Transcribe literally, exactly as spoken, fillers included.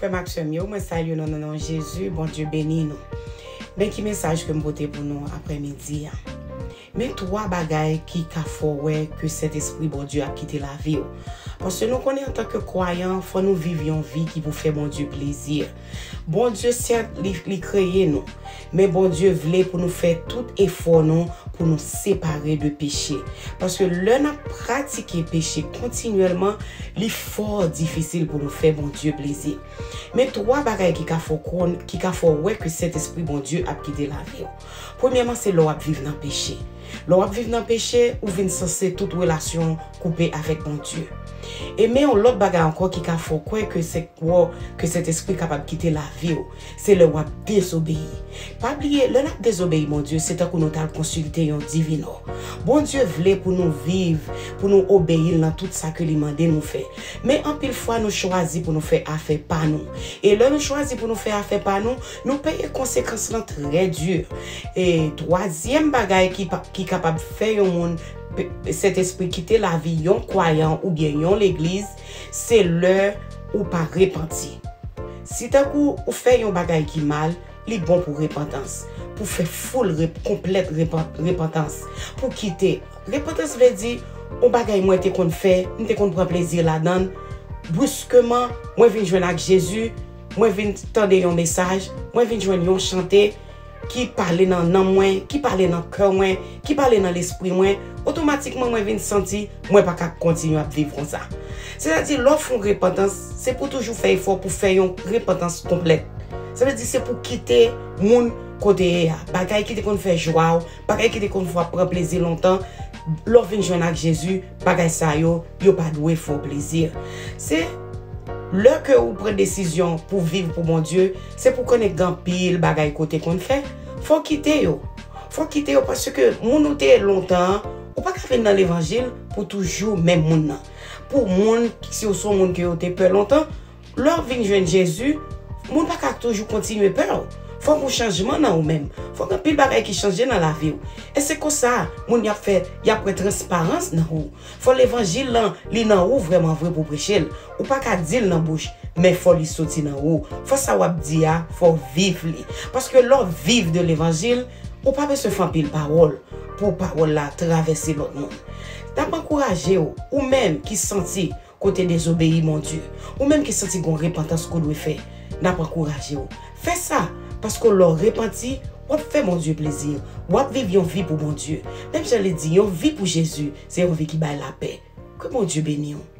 Frè m ak sè m yo, mwen salye nou nan non Jezi, Bondye beni nou. Men ki mesaj ke m pote pou nou aprèmidi a. Men twa bagay ki ka fè w wè ke Sentespri Bondye ap kite lavi w. Paske nou konnen antanke kwayan, fò nou viv yon vi ki pou fè Bondye plezi. Bondye, sèt, li, li kreye nou. Men Bondye vle pou nou fè tout efò nou pou nou separe de peche. Paske lè n ap pratike peche kontinyèlman, li fò difisil pou nou fè Bondye plezi. Men twa bagay ki ka fè w konn, ki ka fè w wè ke Sentespri Bondye ap kite lavi w. Premyèman, se lè w ap viv nan peche. Lè w ap viv nan peche, ou vin sanse tout relasyon koupe avèk Bondye. E men yon lòt bagay ankò ki ka fè w kwè ke se kwè ke Sentespri kapab kite lavi w, se lè w ap dezobeyi. Pa bliye, lè n ap dezobeyi Bondye, se tankou nou t al konsilte yon divinò. Bondye vle pou nou viv, pou nou obeyi l nan tout sa ke li mande nou fè. Men anpil fwa, nou chwazi pou nou fè afè pa nou. E lè nou chwazi pou nou fè afè pa nou, nou peye konsekans lan trè di. E twazyèm bagay ki, pa- ki kapab fè yon moun pe- Sentespri kite lavi yon kwayan oubyen yon legliz, se lè ou pa repanti. Si tankou ou fè yon bagay ki mal, li bon pou repantans, pou fè full rep, konplèt repan, repantans, pou kite. Repantans vle di, yon bagay mwen te konn fè, m te konn pran plezi ladan l, briskeman, mwen vin jwenn ak Jezi, mwen vin tande yon mesaj, mwen vin jwenn yon chante ki pale nan nanm mwen, ki pale nan kè mwen, ki pale nan lespri mwen, otomatikman mwen vin santi mwen pa ka kontinye ap viv konsa. Sètadi, lè w fè yon repantans, se pou toujou fè efò pou fè yon repantans konplèt. Sa vle di se pou kite moun kote ye a. Bagay ki te konn fè jwa w, bagay ki te konn fè w ap pran plezi lontan, lè w vin jwenn ak Jezi, bagay sa yo, yo pa dwe fè w plezi. Se lè ke ou pran desizyon pou viv pou Bondye, se pou konnen gen anpil bagay ke w te konn fè, fò w kite yo. Fò w kite yo paske moun ou te ye lontan an, ou pa ka vin nan levanjil pou toujou menm moun nan. Pou moun, si w se yon moun ke yo te pè lontan, lè w vin jwenn Jezi, moun pa ka toujou kontinye pè w. Fòk yon chanjman nan ou menm. Fòk anpil bagay ki chanje nan lavi w. E se konsa, moun y ap fè, y ap wè transparans nan ou. Fò levanjil lan, li nan ou vrèman vre pou preche l. Ou pa ka di l nan bouch, men fò li soti nan ou. Fò sa w ap di a, fò w viv li. Paske lè w viv de levanjil, ou pa bezwen fè anpil pawòl pou pawòl la travèse lòt moun. N ap ankouraje w, ou menm ki santi ke w te dezobeyi Bondye, ou menm ki santi gen yon repantans ke w dwe fè, n ap ankouraje w. Fè sa, paske lè w repanti, w ap fè Bondye plezi, w ap viv yon vi pou Bondye. Menm jan li di, yon vi pou Jezi, se yon vi ki bay lapè. Ke Bondye beni w.